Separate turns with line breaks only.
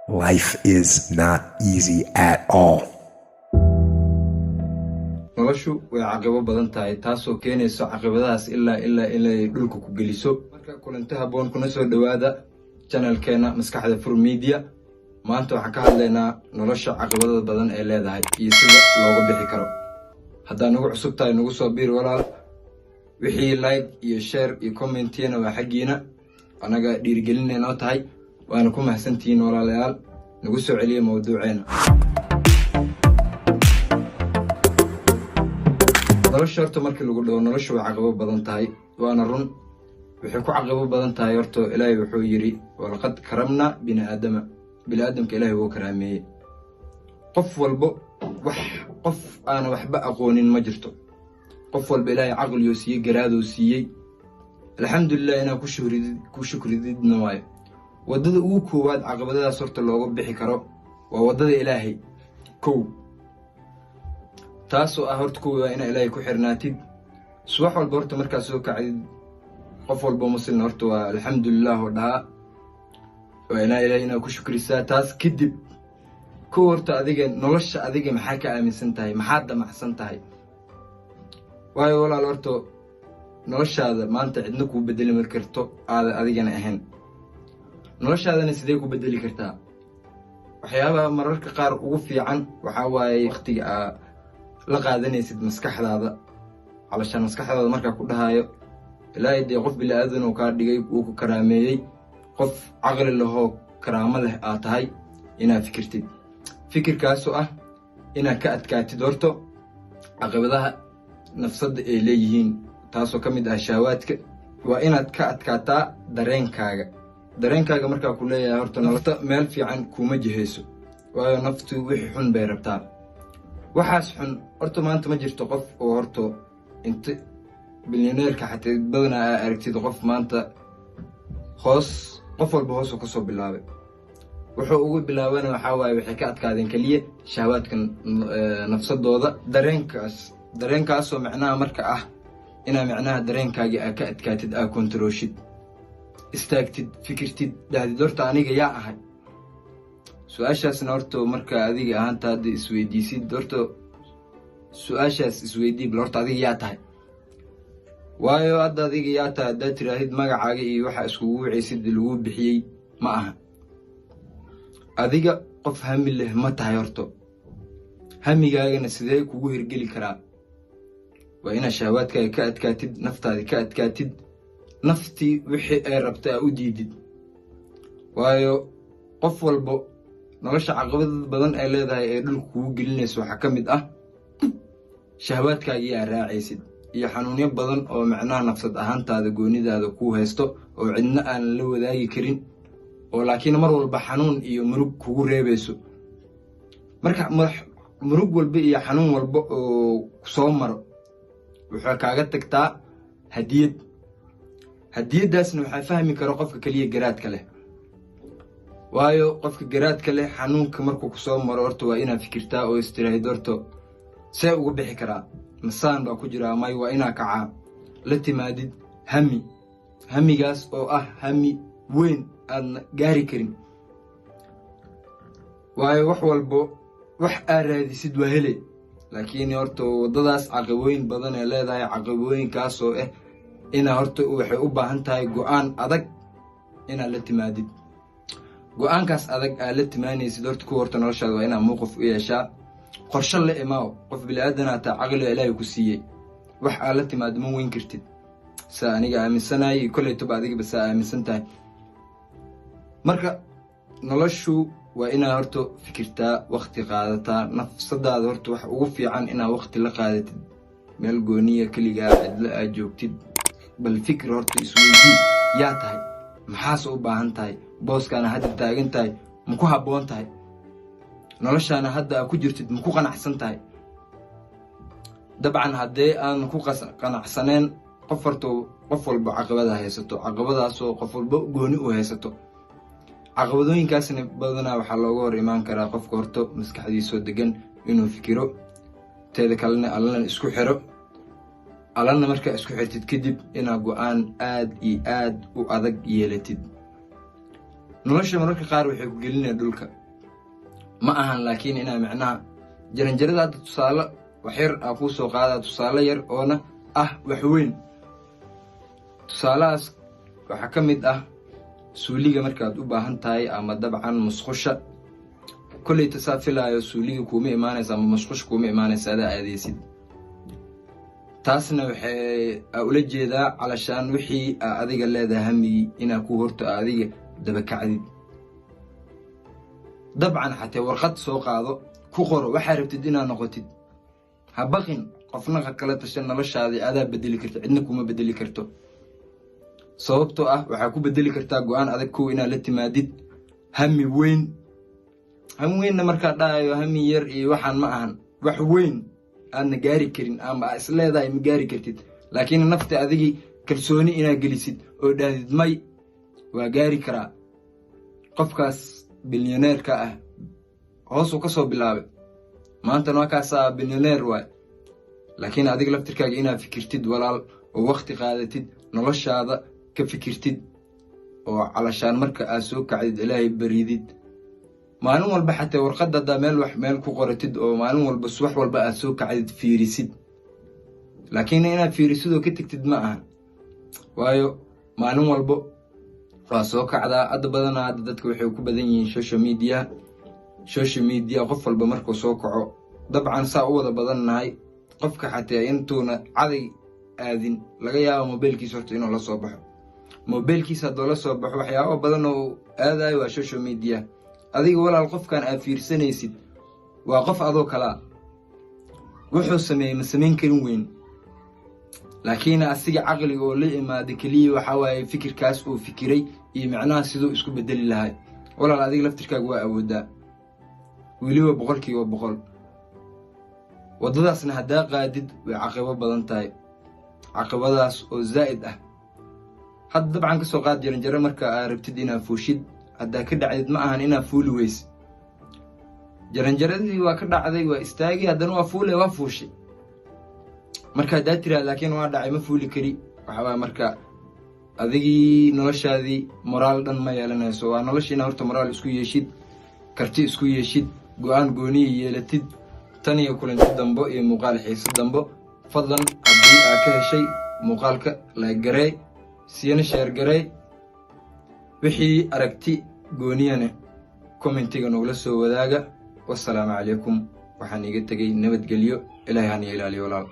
Life is not easy at all.
Noloshu way caqibo badan tahay, taasoo keenayso caqibadahaas ilaa inay dhulka ku geliso. Marka kulanti habboon, kuna soo dhowaada channelkeena Maskaxda Fur Media. Maanta waxaan ka hadlaynaa nolosha caqibadada badan ee leedahay iyo sida looga bixi karo. Haddaa nagu cusub tahay, nagu soo biir, walaal. Wixii like iyo share iyo commentiina waa xaggiina, annaga dhiirigelinay noo tahay, waana ku mahadsantihiin, walaalayaal. Nagu soo celiya mawduuceena. Nolosha horta markii lagu dhaho noloshu way caqibo badan tahay, waana run. Waxay ku caqibo badan tahay, horta Ilaahay wuxuu yidhi: "Walaqad karamna bini aadama." Bini aadamka Ilaahay wuu karaameeyey. Qof walbo, wax qof aana waxba aqoonin ma jirto. Qof walba Ilaahay caqliyoo siiyey, garaadoo siiyey. Alxamdulilah, inaa ku shukrididna waayo. Waddada ugu koowaad caqabadadaas horta looga bixi karo waa waddada Ilaahay kow, taasoo ah horta kow waa inaa Ilaahay ku xirnaatid. Subax walba horta markaad soo kacdid, qof walba muslimna horta waa alxamdulilah oo dhahaa, waa inaa Ilaahay inaa ku shukrisaa. Taas kadib, kow horta adiga nolosha adiga maxaa ka aaminsan tahay? Maxaad damacsan tahay? Waayo walaal, horta noloshaada maanta cidna kuu bedeli karto aada adigana ahayn. Noloshaadana sidee ku bedeli kartaa? Waxyaabaha mararka qaar ugu fiican waxaa waaye waktiga aa la qaadanaysid maskaxdaada. Calashaan maskaxdaada markaa ku dhahayo, Ilaahay dee qof bili-aadan uu kaa dhigay, wuu ku karaameeyey. Qof caqli lahoo karaamo leh aad tahay, inaad fikirtid, fikirkaasoo ah inaad ka adkaatid horto caqabadaha nafsadda ay leeyihiin, taasoo ka mid ah shahwaadka. Waa inaad ka adkaataa dareenkaaga. Dareenkaaga markaa ku leeyahay, horta nafta meel fiican kuma jihayso, waayo naftu wixii xun bay rabtaa. Waxaas xun horta maanta ma jirto qof oo horta inta bilyaneerka xataa badanaa aa aragtid qof maanta hoos. Qof walba hoosuu kasoo bilaabay. Wuxuu ugu bilaabana waxaa waaye waxay ka adkaadeen keliya shahwaadka nafsadooda, dareenkaas. Dareenkaasoo macnaha marka ah inaa macnaha dareenkaagii aa ka adkaatid, aa kontarooshid, istaagtid, fikirtid, dhahdid: "Horta aniga yaa ahay?" Su-aashaasna horta marka adiga ahaanta hadda isweydiisid, horta su-aashaas isweydii bal: horta adiga yaa tahay? Waayo hadda adiga yaa tahay haddaad tiraahid, magacaaga iyo waxa iskugu wicaysid lagu bixiyey ma aha. Adiga qof hami leh ma tahay? Horto hamigaagana sidee kugu hirgeli karaa? Waa inaad shahwaadkaaga ka adkaatid, naftaadi ka adkaatid, naftii wixii ay rabta aa u diidid. Waayo qof walbo nolosha caqabad badan ay leedahay ee dhulka kugu gelinayso waxaa ka mid ah shahwaadkaagii aa raacaysid iyo xanuunyo badan oo macnaha nafsad ahaantaada goonidaada kuu haysto oo cidna aan la wadaagi karin, oo laakiin mar walba xanuun iyo murug kugu reebayso. Marka murug walba iyo xanuun walba oo soo maro wuxuu kaaga tagtaa hadiyad. Hadiyaddaasna waxaa fahmi karo qofka keliya garaadka leh. Waayo qofka garaadka leh xanuunka markuu kusoo maro, horta waa inaad fikirtaa oo istiraahid: "Horto see uga bixi karaa? Masaan baa ku jiraa? May, waa inaa kacaa." La timaadid hami, hamigaas oo ah hami weyn aadna gaari karin. Waayo wax walbo wax aad raadisid waa hele, laakiin horta waddadaas caqabooyin badan ee leedahay, caqabooyinkaasoo ah inaa horta waxay u baahan tahay go-aan adag inaad la timaadid. Go-aankaas adag aad la timaanaysid, horta ku horta noloshaada waa inaad mowqif u yeeshaa, qorsho la imaaw. Qof bili-aadanaa taa, caqliga Ilaahay ku siiyey, wax aad la timaado ma weyn kartid. Saa aniga aaminsanayay, koleytoba adigaba saa aaminsan tahay. Marka noloshu waa inaad horta fikirtaa, wakti qaadataa nafsadaada. Horta wax ugu fiican inaad wakti la qaadatid, meel gooniya, keligaa, cidlo aad joogtid. Bal fikir, horta isweydii: yaa tahay? Maxaase u baahan tahay? Booskaana hadda taagan tahay ma ku habboon tahay? Noloshaana hadda aa ku jirtid ma ku qanacsan tahay? Dabcan haddee aan ku qanacsaneen, qof horta qof walba caqabada haysato, caqabadaasoo qof walba gooni u haysato. Caqabadooyinkaasna badanaa waxaa looga hor imaan karaa qofka horto maskaxdiisoo degan inuu fikiro, teeda kalena Allana isku xiro. Allana markaa isku xirtid kadib, inaad go-aan aad iyo aad u adag yeelatid. Nolosha mararka qaar waxay ku gelinaya dhulka, ma ahan, laakiin inaa micnaha jaranjarada hadda tusaale wax yar aa kuu soo qaadaa, tusaale yar oona ah wax weyn. Tusaalahaas waxaa ka mid ah suuliga markaad u baahan tahay ama dabcan musqusha. Kolleyta saa filaayo, suuliga kuuma imaanaysa ama musqusha kuuma imaanaysa adaa aadeysid. Taasna waxay ula jeedaa calashaan wixii aa adiga leedahay hamigii inaa ku horto adiga dabakacdid. Dabcan xatee warqad soo qaado, ku qoro waxaa rabtid inaad noqotid. Ha baqin, qofna ha kala tashan. Noloshaadii adaa bedeli karto, cidna kuma bedeli karto. Sababtoo ah waxaa ku bedeli kartaa go-aan adag. Kow, inaad la timaadid hami weyn. Hami weynna markaa dhahayo, hami yar iyo waxaan ma ahan. Wax weyn aadna gaari karin ama aa is leedahay ma gaari kartid, laakiin nafta adigii kalsooni inaad gelisid oo dhahdid, "May, waa gaari karaa." Qofkaas bilyaneerka ah hoosuu ka soo bilaabay, maantana waa kaasaa bilyaneer waay. Laakiin adiga laftirkaaga inaad fikirtid, walaal, oo wakti qaadatid, noloshaada ka fikirtid, oo calashaan marka aad soo kacdid Ilaahay baridid maalin walba. Xataa warqadda haddaa meel wax meel ku qoratid oo maalin walba subax walba aad soo kacdid fiirisid, laakiin inaad fiirisid oo ka tegtid ma ahan. Waayo, maalin walbo waa soo kacdaa. Hadda badanaa hadda dadka waxay ku badan yihiin social media. Social media qof walba markuu soo kaco, dabcan saa u wada badannahay, qofka xataa intuuna caday aadin laga yaabo mobeelkiisa horta inuu la soo baxo. Mobeelkiisa hadduu la soo baxo, waxyaaba badan oo aadayo waa social media. Adiga, walaal, qofkan aad fiirsanaysid waa qof adoo kalaa. Wuxuu sameeyey ma samayn karin weyn, laakiin asiga caqliga oo la imaada keliya waxaa waaye fikirkaas uu fikiray iyo micnaha siduu isku bedeli lahay. Walaal, adiga laftirkaaga waa awooddaa, weliba 100%. Waddadaasna haddaa qaadid way caqibo badan tahay, caqibadaas oo zaa'id ah. Hadda dabcan ka soo qaad jaranjaro marka aad rabtid inaad fuushid, haddaa ka dhacdid, ma ahan inaad fuuli weys. Jaranjaradii waa ka dhacday, waa istaagi, haddana waa fuule, waa fuushay. Marka haddaa tiraad, "Laakiin waa dhacay, ma fuuli kari," waxawaa marka adigii noloshaadii moraal dhan ma yeelanayso. Waa noloshiina horta moraal isku yeeshid, karti isku yeeshid, go-aan gooniya yeelatid. Tan iyo kulanti dambo iyo muuqaal xiiso dambo, fadlan haddii aad ka heshay muuqaalka, like garey, siina share garey. Wixii aragti gooniyana commentiga noogula soo wadaaga. Wasalaamu calaykum. Waxaan iga tegay nabadgelyo. Ilaahay hana ilaaliyo, walaal.